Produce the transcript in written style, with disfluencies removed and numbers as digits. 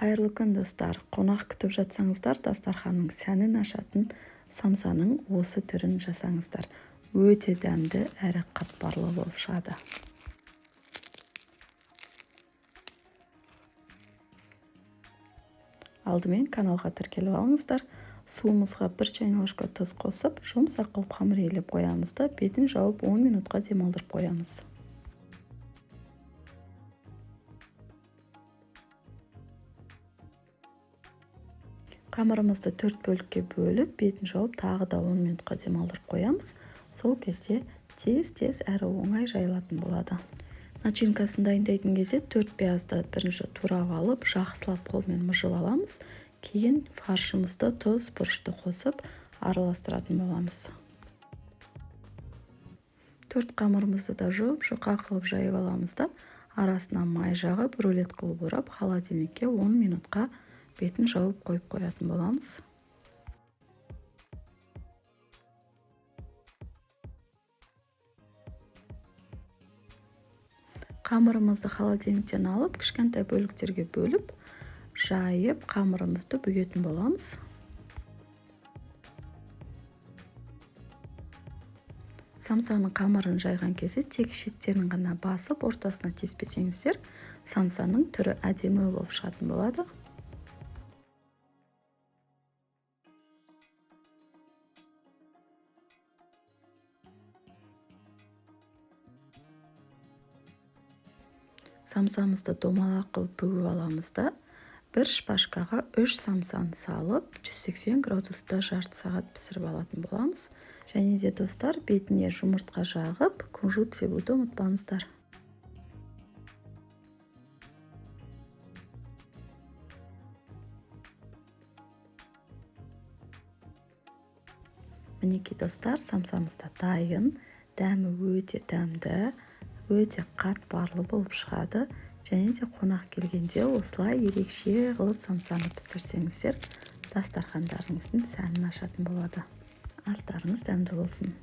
Қайырлы күн, достар! Қонақ күтіп жатсаңыздар, дастарханның сәнін ашатын самсаның осы түрін жасаңыздар. Өте дәмді әрі қатпарлы болып шығады. Алдымен каналға тіркеліп алыңыздар. Суымызға 1 чайный ложка тұз қосып, жұмсақ қылып қамыр илеп қоямыз да, бетін жауып 10 минутқа демалдырып қоямыз. Қамырымызды 4 бөлікке бөліп, бетін жауып тағы да 10 минутқа демалдырып қоямыз. Сол кезде тез-тез әрі оңай жайылатын болады. Начинкасын дайындайтын кезде 4 пиязды бірінші турап алып, жақсылап қолмен мыжып аламыз. Кейін фаршымызды, тұз, бұрышты қосып араластыратын боламыз. 4 қамырымызды да жұп-жұқа қылып жайып аламыз да, арасына май жағып, рулет қылып орап, холодильникке 10 минутқа бетін жауып қойып қоятын боламыз. Қамырымызды холодильниктен алып, кішкентай бөліктерге бөліп, жайып, қамырымызды бүгетін боламыз. Самсаның қамырын жайған кезде тек шеттерін ғана басып, ортасына теспесеңіздер, самсаның түрі әдемі болып шығатын болады. Самсамызды домалақ қылып бүгіп аламыз да, бір шпажкаға 3 самсаны салып, 180 градуста жарты сағат пісіріп алатын боламыз. Және де достар, бетіне жұмыртқа жағып, кунжут себуді ұмытпаңыздар. Мінекей достар, самсамыз да дайын, дәмі өте дәмді, өте қатпарлы болып шығады. Және де қонақ келгенде осылай ерекше қылып самсаны пісірсеңіздер, дастархандарыңыздың сәнін ашатын болады. Астарыңыз дәмді болсын.